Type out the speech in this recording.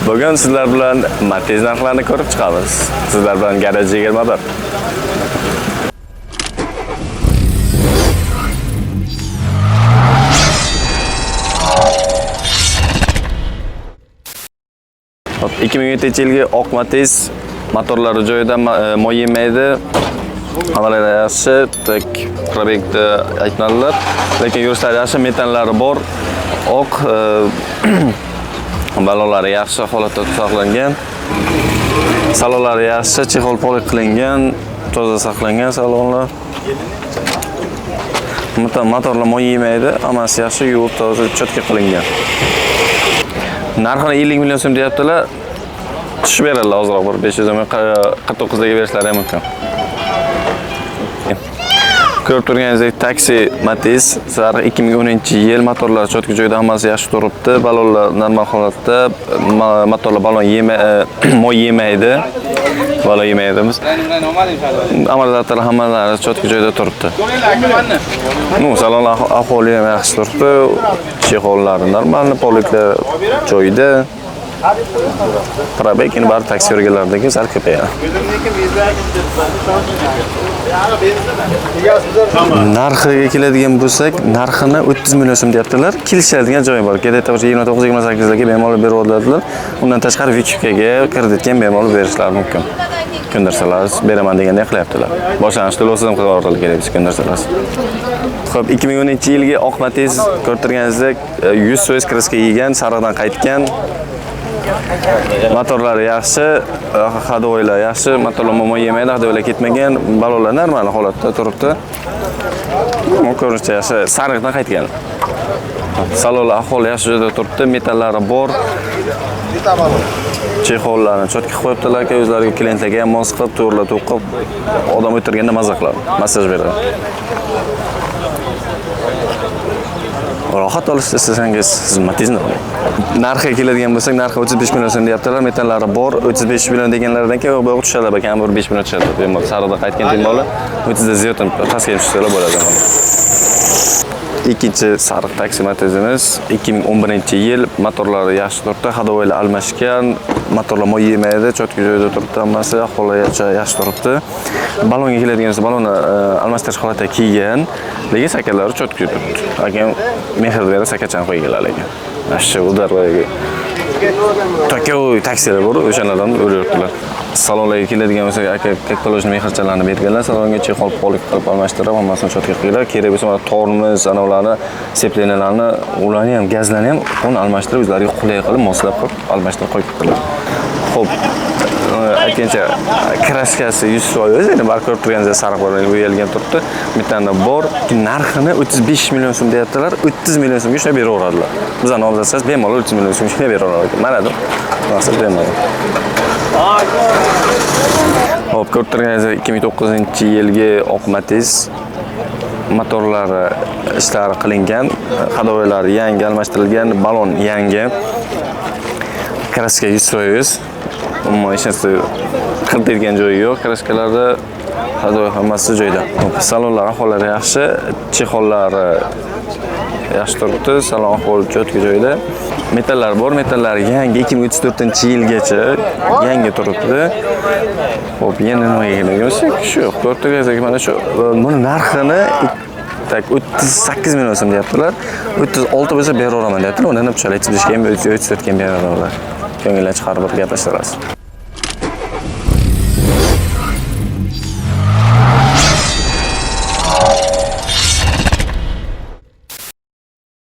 Bugun sizlar bilan Matiz narxlarini ko'rib chiqamiz. Sizlar bilan Garaj 21. Hop, 2007-yilgi oq Matiz motorlari joyida, moy yemaydi. Hamalari yaxshi, tek probegni aytmadilar, lekin yurishlari yaxshi, metanlari bor. Oq balonlari yaxshi holatda saqlangan. Salonlari yaxshi, chexol polik qilingan, toza saqlangan salonlar. Motorlar moy yemaydi, hammasi yaxshi, yuvib toza, chotka qilingan. Narxini 50 million so'm deyaptilar. Tushib beradilar ozroq, bir 500 ming, 49 ga berishlari ham mumkin. Ko'rib turganingizdek taksi Matiz sariq 2010-yil, motorlar chotka joyida, hammasi yaxshi turibdi, balonlar normal holatda, motorlar balon moy yemaydi. Balon yemaydi. Amortizatorlar hammalari chotka joyida turibdi. Ну, salon ahvoli ham yaxshi turibdi. Chexollari normal, poliklar joyida. Probeg endi bari taksi yurganlardagi sal ko'payadi. Narxiga keladigan bo'lsak, narxini 30 million so'm deyaptilar. Kelishadigan joyi bor. Где-то o'sha 29-28 larga bemalol berib oladilar. Undan tashqari Vikipkaga kreditga ham bemalol berishlari mumkin. Ko'ndirsalar, beraman deganda qilyaptilar. Boshlang'ich to'lovsiz ham qilib oladilar kerak bo'lsa ko'ndirsalar. Xo'p, 2010-yilgi oq Matiz ko'rib turganingizdek 100% kraska yegan, sariqdan qaytgan. Motorlari yaxshi, ходовойlar yaxshi, motorlar moy yemaydi, ходовойlar ketmagan, balonlar normal holatda turibdi. Bu ko'rinishda yaxshi, sariqdan qaytgan. Salonlar ahvoli yaxshi joyda turibdi, metallari bor. Chexollarni chotka qilib qo'yibdilar, aka, o'zlariga klientlarga ham mos qilib, to'g'rilab to'qib, odam o'tirganda maza qiladi, massaj beradi. Rohat olishni istasangiz, siz Matizni oling. Narxiga keladigan bo'lsak, narxi 35 million so'm deyaptilar, metallari bor, 35 million deganlaridan keyin bu yoq tushadi, balki ham bir 5 million tushadi. Bemalol sariqda qaytgan bemalol 30 da ziyod pastga tushsalar bo'ladi. Ikkinchi sariq taksi Matizimiz 2011-yil, motorlari yaxshi turibdi, ходовойlar almashgan, motorlar moy yemaydi, chotka joyida turibdi, hammasi ahvoli yaxshi turibdi. Balonga keladigan bo'lsa, balonni almashtirish holatda kelgan, lekin sakalari chotka turibdi. Lekin mehr berib sakachani qo'yganlar lekin. Mana shu udarlarga Tokio taksilar bor, o'shalardan o'lyaptilar. Salonlarga keladigan bo'lsak, aka, как положено mehrchalarni berganlar, salonga chexol polik qilib almashtirib, hammasini chotka qilganlar. Kerak bo'lsa mana tormoz, anavlarni, seplenalarni, ularni ham, gazlarni ham uni almashtirib, o'zlariga qulay qilib, moslab qilib almashtirib qo'yibdilar. Xo'p, aytgancha kraskasi 100%, endi bari ko'rib turganingizdek sariq bor, bo'yalgan turibdi. Metanda bor. Narxini 35 million so'm deyaptilar. 30 million so'mga shunday beraveradilar. Bizani nomzodsiz bemalol 30 million so'mga shunday beraveradi. Mana deb maqsad bemalol. Xo'p, ko'rib turganingizdek 2009-yilgi oq Matiz, motorlari ishlari qilingan, ходовойлari yangi almashtirilgan, balon yangi. Kraska 100%. Umuman hech narsa qildirgan joyi yo'q. Kraskalarda ходовой hammasi joyida. Salonlar ahvollari yaxshi, chexollari yaxshi turibdi, salon ahvoli chotka joyida. Metallar bor, metallar yangi 2034-yilgacha yangi turibdi. Xo'p, yana nimaga keladigan bo'lsak, shu ko'rib turganingizdek mana shu buni narxini tak 38 million so'm deyaptilar. 36 bo'lsa beraveraman deyaptilar. Undan ham tushadi, 35 ga ham, 34 ga ham beraveradilar. Ko'ngildan chiqarib bir gaplashtirasiz.